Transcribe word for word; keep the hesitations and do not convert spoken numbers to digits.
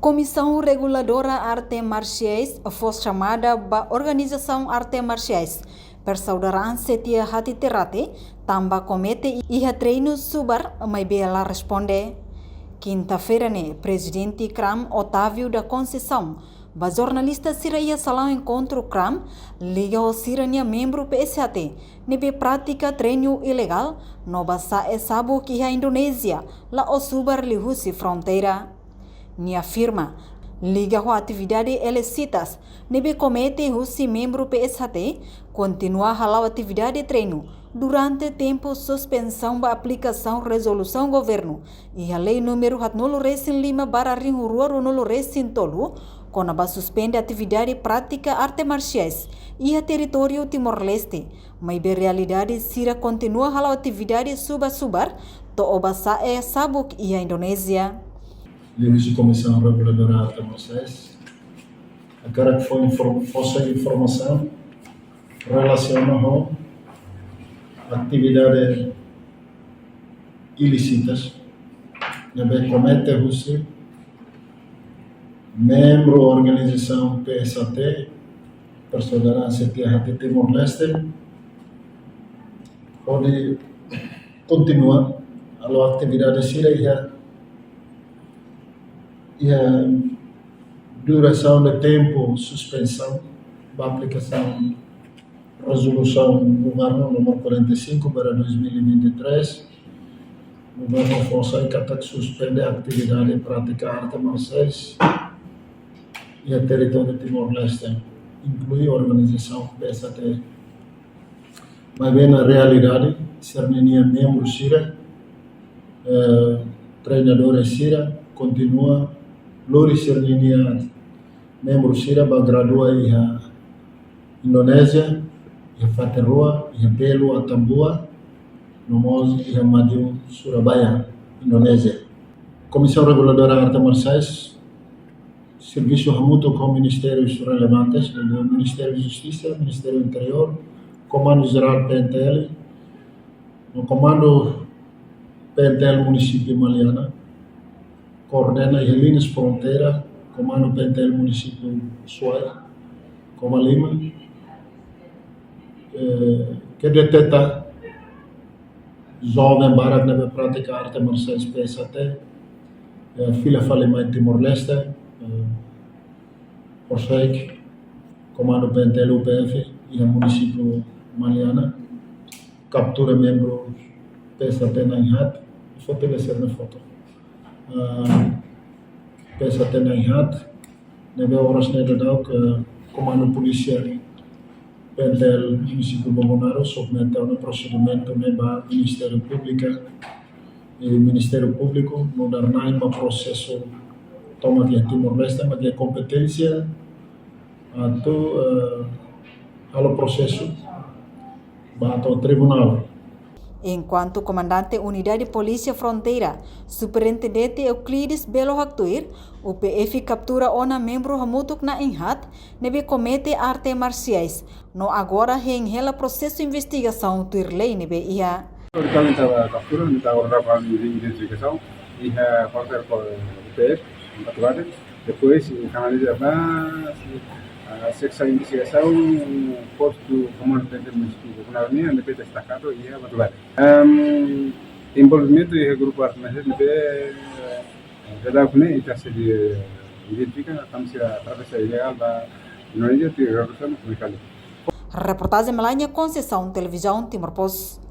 Komisaun Reguladora Arte Marsiais fó xamada ba organizasaun arte marsiais Persaudaraan Setia Hati Terate tanba komete iha treinu subar, maibé la responde. Kinta-feira ne'e, Prezidente kram Otávio da Conceição ba jornalista sira iha salaun enkontru kram liga ho sira-nia membru P S H T ne'ebé pratika treinu ilegál no bá sa'e sabuk iha Indonézia, la'ós subar liuhusi fronteira. Nia afirma, liga ho atividade ilísitas ne'ebé komete husi membru P S H T, kontinua hala'o atividade treinu durante tempu suspensaun ba aplikasaun rezolusaun governu iha lei númeru haatnulu-resin-lima barra rihun rua ruanulu-resin-tolu, kona-ba suspende atividade prátika arte marsiais iha territóriu Timor-Leste, maibé realidade sira kontinua hala'o atividade subar-subar, to'o bá sa'e sabuk iha Indonézia. Liuhusi Komisaun Reguladora Arte Marsiais, hakarak fó infor-, fó sai informasaun relasiona ho atividade ilísitas ne'ebé komete husi membru organizasaun P S H T, Persaudaraan Setia Hati Timor-Leste, hodi kontinua hala'o atividade sira iha, iha durasaun de tempu suspensaun ba aplikasaun rezolusaun governu númeru quarenta e cinco barra dois mil e vinte e três, governu fó sai katak suspende atividade prátika arte marsiais iha territóriu Timor-Leste, inklui organizasaun P S H T. Maibé na realidade, sira-ninia membru sira, eh, treinadór sira, kontinua lori sira-ninia membru sira bá gradua iha Indonézia, iha fatin rua, iha Belu, Atambua, no mós iha Madiun, Surabaya, Indonézia. Komisaun Reguladora Arte Marsiais servisu hamutuk ho ministérius relevantes, Ministériu Justisa, Ministériu Interiór, Komandu Jerál P N T L, no Komandu P N T L Munisípiu Maliana, koordena iha liñas fronteira, Komandu P N T L Munisípiu Suai, Covalima, eh, ke deteta joven barak ne'ebé pratika arte marsiais P S H T, eh, fila fali mai Timor-Leste, eh, Orsek, Komandu P N T L U P F, iha munisípiu Maliana, kaptura membru P S H T na'in-haat, foto, lee sira-nia foto. Ah, P S H T na'in-haat, ne'ebé oras ne'e daudauk Komandu Polísia P N T L Munisípiu Bobonaro submete ona prosedimentu ne'e ba Ministériu Públiku, i Ministériu Públiku nu'udar na'in ba prosesu tomak iha Timor-Leste, mak iha kompeténsia atu, eh, halo prosesu ba to'o tribunál. Enkuantu Komandante Unidade Polísia Fronteira, Superintendente Euclides Belo haktuir, U P F kaptura ona membru hamutuk na'in-haat ne'ebé komete arte marsiais, no agora hein hela prosesu investigasaun tuir lei ne'ebé iha. Entaun, ita kaptura, entaun, agora ba identifikasaun iha kuartél U P F, Batuada. Depois, eh, kanaliza ba, ah, seksaun investigasaun, postu Komandu P N T L Munisípiu Bobonaro nian, ne'ebé destakadu iha Batuada. Em, envolvimentu iha grupu arte marsiais ne'ebé, eh, daudauk ne'e ita sei identifika, tanba sira atravesa ilegál ba Indonézia, tuir rezolusaun ne'e kali. Reportajen Melania Conceição, Televizaun Timor Post.